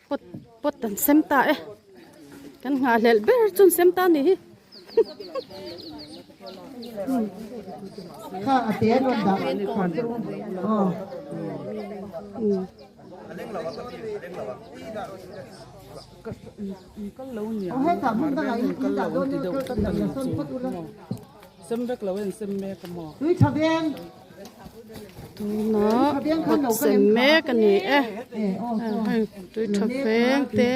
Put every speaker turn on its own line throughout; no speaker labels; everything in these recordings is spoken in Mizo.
Pot pot an sem ta e. Kan nghahhlelh ber chu an sem ta a nih hi. Tunah pot sem mek a ni e hei tui tha veng te.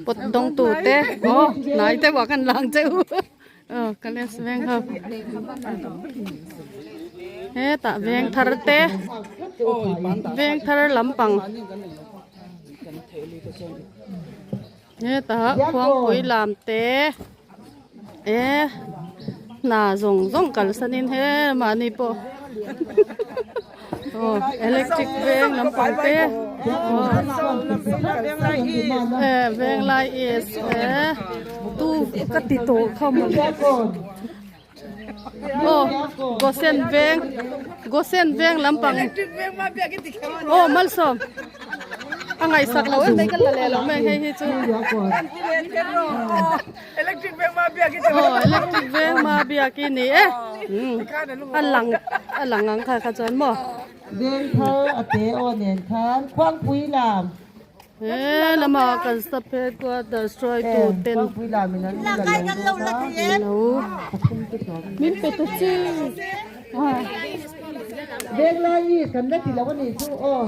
Pot dawng tu te aw hnai deuh ah khan lang che u aw college veng ho hetah veng thar te veng thar lampang hetah khuangpui lam te e hna zawng zawng kalsan in he mahni pawh aw electric veng lampang te aw e venglai is e tu ka ti tawh kha mawle aw gosen veng gosen veng lampang aw malsawm a ngaihsak lo em mai ka la leh lo mai hei hi chu aw electric veng ma biak i ni e a lang a lang ang kha kha chuan maw
veng thar a te aw nen khan khuangpui lam
He lama kan stop headquarter hruaitu ten lo min pe ta chi.
Venglai i kan la ti lo a nih chu aw.